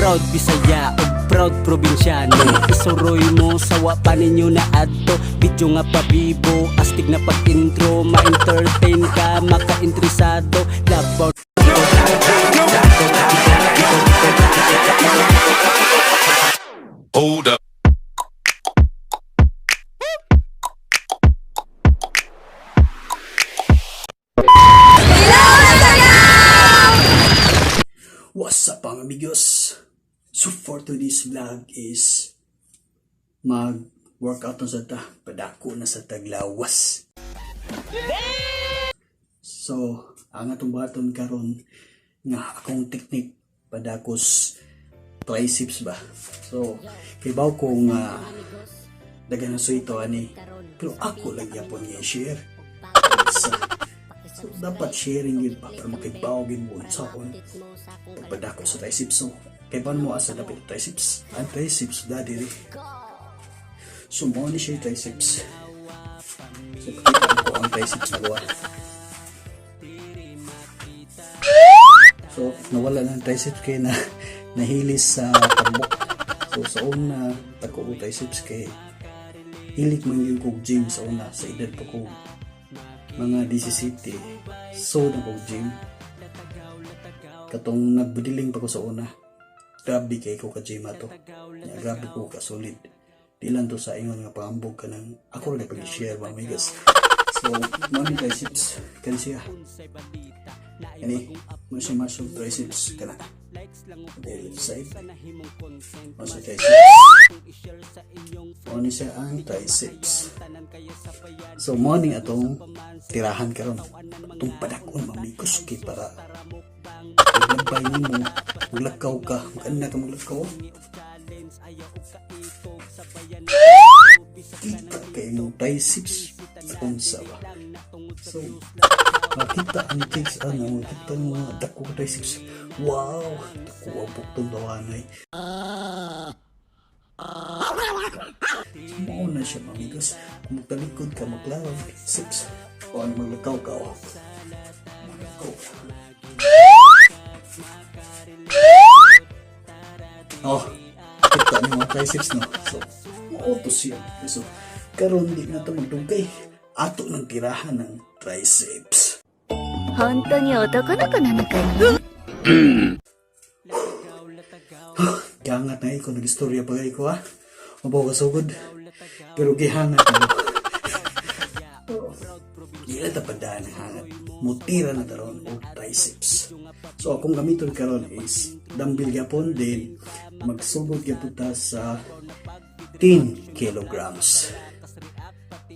Proud Bisaya ug proud probinsyano. Isuroy mo sa wa pa ninyo na adto. Video nga pabibo, astig na pag-intro. Ma-entertain ka, maka-interesado. Labaw. Hold up. What's up, mga amigos? So for today's vlog is mag-workout na sa ta, padako na sa taglawas. So, ang atong buhaton karon nga akong technique padakos triceps ba. So, kibaw ko nga daghan na ito ani, pero ako lang gyapon nga share. So, dapat sharing yun ba para makibaw gid mo unsaon pagpadako sa triceps. So, kay paano mo asa dapat yung triceps? Ang triceps da diri. So, mo ni siya yung triceps. So, pakita ko ang triceps na gawa. So, nawala na ang triceps kay na nahilis sa tambok. So, sa una, tako ko triceps kay hilig man yun kog gym sa una, sa edad pa ko mga 17. So, na kog gym. Katong nagbudiling pa ko sa una. Grabe kay ko ka gym ato. Ya, grabe ko ka solid. Di lang to sa ingon nga pangambog ka ng ako rin pag-share, mga amigas. So, mami triceps kan siya. Kani, mo siya muscle triceps kana. The left side. Mo siya triceps. Mo ni siya ang triceps. So, mo ni atong tirahan karon. Atong padakon, mamigos, kay para maglabay nimo, maglakaw ka, maganda ka maglakaw. Kita kay mo triceps unsa ba. So, makita ang cheeks, ano, makita mo mga dako ka triceps. Wow! Dako ang buktong tawanay. So, mao na siya, mamigos. Kung magtalikod ka, maglaro, triceps. O ano, maglakaw ka, oh. Maglakaw ka. Oh, kita ni mga triceps, no? So, mao to siya. So, karon di na to magdugay. Ato ng tirahan ng triceps. 本当に男の子なのかい？ Gihangat na ko, nag-istorya pa ko ha. Mabaw ka sugod. Pero gihangat na ko. Di na tapadaan ang hangat. Mutira na taron og triceps. So akong gamiton karon is dumbbell gyapon, din magsugod gyapon ta sa 10 kilograms.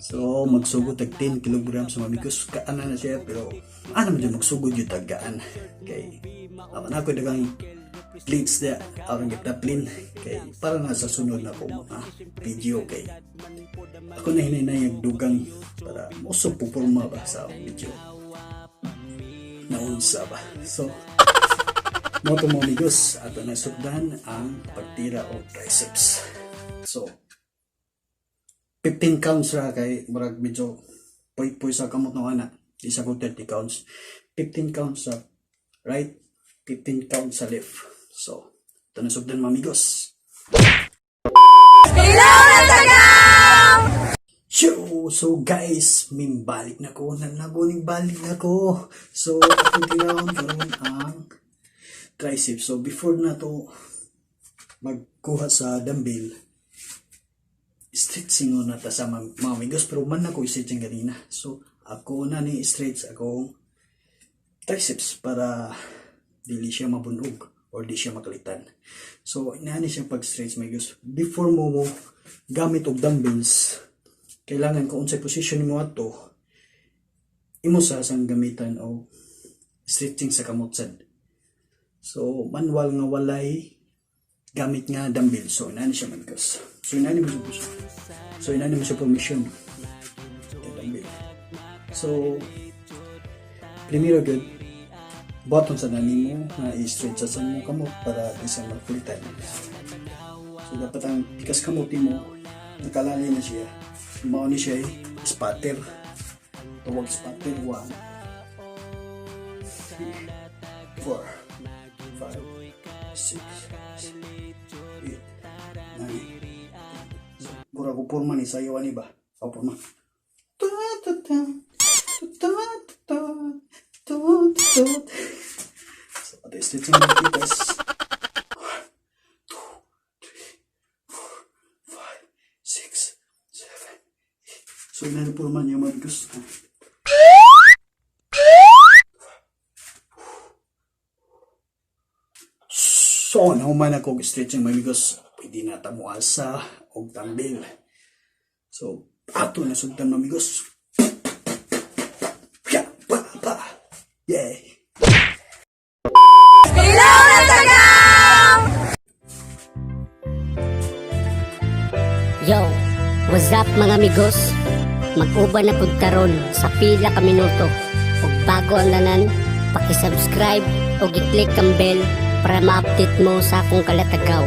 So magsugod tag 10 kilograms, mga amigos, kaan na siya, pero ano man dyan magsugod yung tagaan kay aman ako dagang plates na aron gitaplin kay para na sa sunod na ko mga video kay ako na hininayag dugang para mosog pupurma ba sa akong video naunsa ba. So mo to, mga amigos, ato na sugdan ang pagtira og triceps. So 15 counts ra kay murag medyo puy-puy sa kamot no ana. Di sa ko 30 counts. 15 counts sa right, 15 counts sa left. So, ito na sugdan, mga amigos. Yo! So guys, mimbalik na ko, nanaguning balik na ko. So, atong tinawag karon ang triceps. So, before na to magkuha sa dumbbell, stretching na ta sa mga amigos, pero man ako stretching kanina. So, ako na ni stretch akong triceps para dili siya mabunog or di siya makalitan. So, inani siya pag-stretch, mga amigos. Before mo gamit og dumbbells, kailangan kung unsay position nimo ato, imo sa sang gamitan og stretching sa kamot sad. So, manual nga walay gamit nga dumbbell. So, inani siya, amigos. So, inani mo siya permission. Dumbbell. So, primero good, button sa nani mo na i-stretch sa mo kamot para di sa magkulitan. So, dapat ang pikas kamot mo, nakalali na siya. Mao ni siya eh, spatter. Tawag spatter, 1, 3, 4, 5, Six, eight, nine, 10. So, mura ko porma ni sayo ani ba? O porma. Ta ta ta ta ta ta ta ta. So, ato stretching na guys. 5, 6, 7, 8. So, inano porma niya mga amigos. So, nahuman ako og stretching, mga amigos. Pwede na ta muasa og dumbbell. So, ato na sugdan, mga amigos. Ya, pa, pa. Yay! Ilaw na tagaw! Yo, what's up, mga amigos? Mag-uban na pud karon sa pila ka minuto. Ug bago ang tanan, paki-subscribe ug i-click ang bell para ma-update mo sa akong kalatagaw.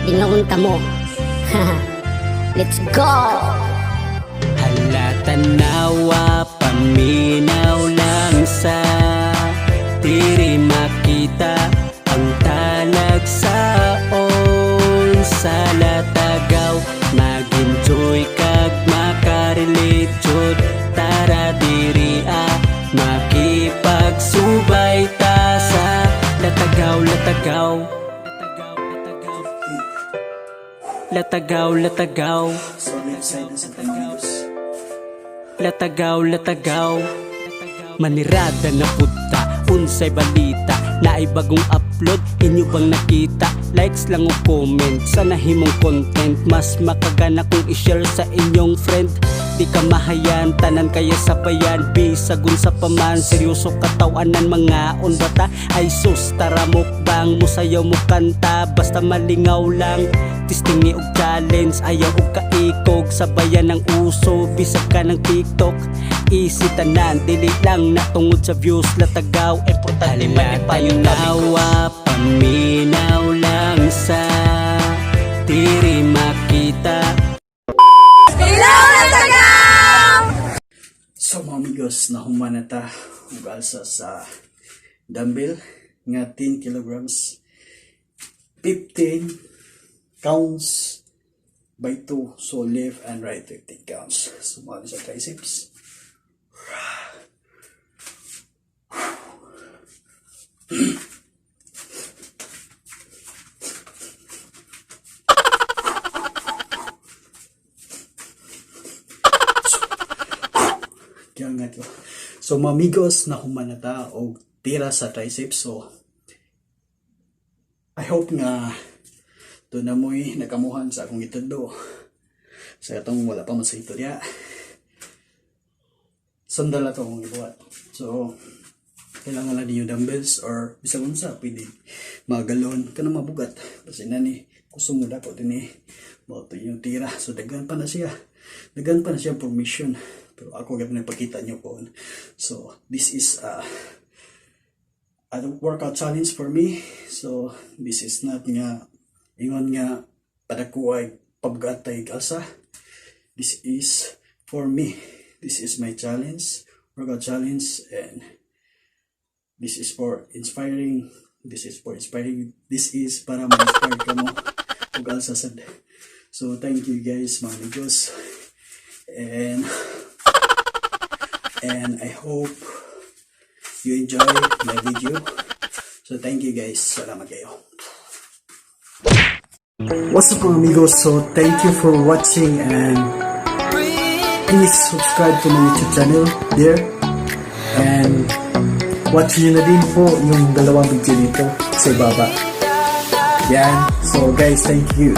Lingaon ta mo. Let's go! Hala, tanawa, paminaw lang sa diri makita ang talagsaon sa latagaw. Mag-enjoy kag makarelate jud. Tara diri ah, makipagsubay ta sa latagaw, latagaw. Latagaw, latagaw. So, left side na sa mga amigos. Latagaw, latagaw. Manirada na puta, unsay balita? Naay bagong upload, inyo bang nakita? Likes lang o comment, sana himong content. Mas makagana kung i-share sa inyong friend. Di ka mahayan, tanan kaya sabayan. Bisag unsa pa man, seryoso katawanan mga bata. Ay sus, tara mukbang, musayaw mo kanta. Basta malingaw lang, testingi og challenge. Ayaw og kaikog, sabayan ng uso. Bisag ka ng TikTok, easy tanan. Dili lang na tungod sa views, latagaw. Importante malipayon. Tanawa, paminaw lang sa diri makita. Ilaw na tagaw! So, mga amigos, nahuman na ta og alsa sa dumbbell nga 10 kilograms, 15 counts by 2. So, left and right 15 counts. So, mga sa triceps. Kaya nga to. So, mga amigos, nahuman na ta og tira sa triceps. So, I hope nga doon na mo'y nakamuhan sa akong gitudlo. Sa atong wala pa man sa ito diya. Sundal ato akong gibuhat. So, kailangan lang ninyo dumbbells or bisag unsa, pwede mga galon kanang mabugat basta na ni kusog mo dako dinhi mao to yung tira. So daghan pa na siya formation, pero ako gyud nagpakita niyo po. So this is a workout challenge for me. So this is not nga ingon nga padako ay pabugat ay alsa. This is for me. This is my challenge, workout challenge, and this is for inspiring. This is for inspiring. This is para ma-inspire ka mo ug alsa sad. So thank you guys, mga amigos, and I hope you enjoy my video. So thank you guys, salamat kayo. What's up, mga amigos? So thank you for watching and please subscribe to my YouTube channel there and watch nyo na din po yung dalawang video dito sa ibaba. Yan. So guys, thank you.